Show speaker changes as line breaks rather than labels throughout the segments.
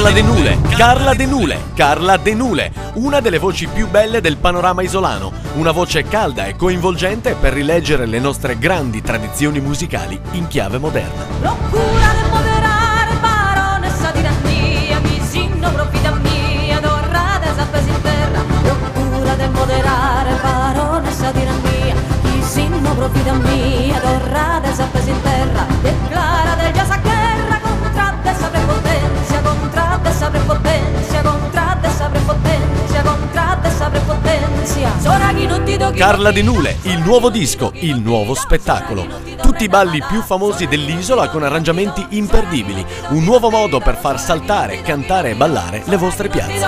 Carla De Nule, Carla De Nule, Carla De Nule, una delle voci più belle del panorama isolano, una voce calda e coinvolgente per rileggere le nostre grandi tradizioni musicali in chiave moderna.
Procura de moderare barone sa tirannia chi si no profit a mie torrades a pes in terra Procura de moderare barone sa tirannia chi si no profit a mie torrades a pes in terra Declarade già sa gherra contra de sa prepotenzia contra de sa prepotenzia contra de sa prepotenzia contra de sa prepotenzia Sora chi no ti do chi no
Carla
ti
De Nule, il nuovo disco, il nuovo spettacolo. Tutti i balli più famosi dell'isola con arrangiamenti imperdibili. Un nuovo modo per far saltare, cantare e ballare le vostre piazze.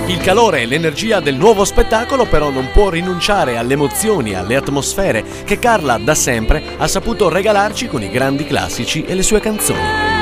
Il calore e l'energia del nuovo spettacolo però non può rinunciare alle emozioni e alle atmosfere che Carla da sempre ha saputo regalarci con i grandi classici e le sue canzoni.